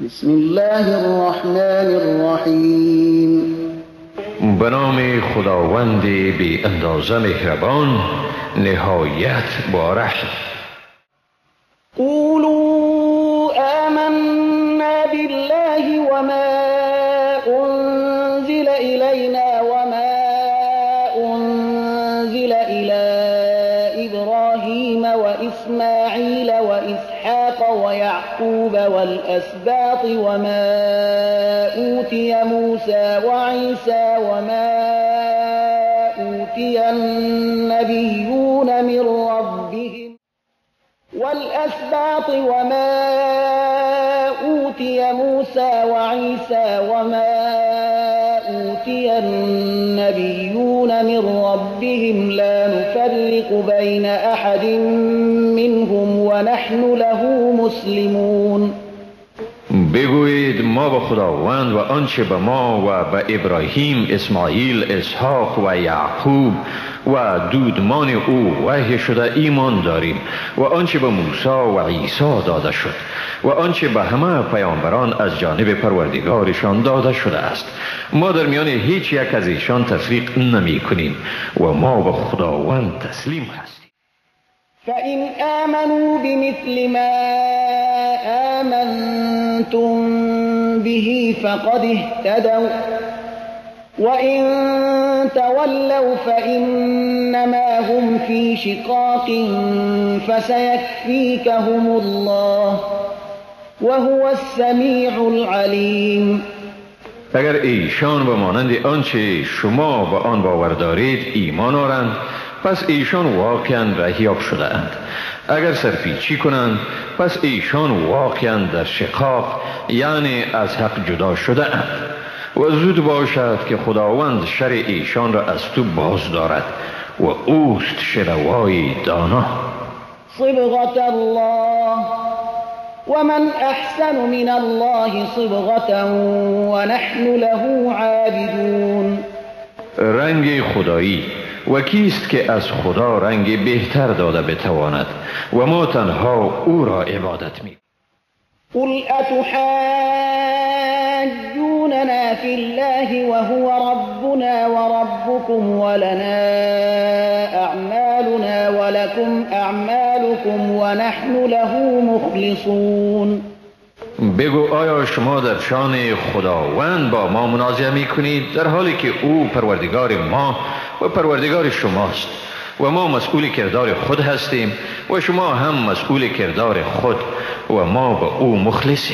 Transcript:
بسم الله الرحمن الرحیم. به نام خداوند بی اندازه مهربان، نهایت با رحم. قولوا آمنا بالله وما أنزل إلينا وما أنزل إلى إبراهيم وإسماعيل وإسحاق ويعقوب والأسباط وما أوتي موسى وعيسى وما أوتي النبيون من ربهم والأسباط وما أوتي موسى وعيسى وما أوتي النبيون من ربهم لا نفرق بين أحد منهم ونحن له مسلمون. بگویید ما به خداوند و آنچه به ما و به ابراهیم، اسماعیل، اسحاق و یعقوب و دودمان او وحی شده ایمان داریم و آنچه به موسی و عیسی داده شد و آنچه به همه پیامبران از جانب پروردگارشان داده شده است. ما در میان هیچ یک از ایشان تفریق نمی کنیم و ما به خداوند تسلیم هستیم. فإن آمنوا بمثل ما آمنتم به فقد اهتدوا وإن تولوا فإنما هم في شقاق فسيكفيكهم الله وهو السميع العليم. اگر ایشان به مانند آنچه شما به آن باور دارید ایمان آرند، پس ایشان واقعا رهیاب شده اند. اگر سرپیچی کنند، پس ایشان واقعا در شقاق، یعنی از حق جدا شده اند. و زود باشد که خداوند شر ایشان را از تو باز دارد و اوست شنوای دانا. صبغة الله ومن احسن من الله صبغة ونحن له عابدون. رنگ خدایی، و کیست که از خدا رنگ بهتر داده بتواند و ما تنها او را عبادت می. قل أتحاجوننا في الله وهو ربنا وربكم ولنا أعمالنا ولكم أعمالكم ونحن له مخلصون. بگو آیا شما در شان خداوند با ما منازعه می کنید، در حالی که او پروردگار ما و پروردگار شماست و ما مسئول کردار خود هستیم و شما هم مسئول کردار خود و ما به او مخلصیم.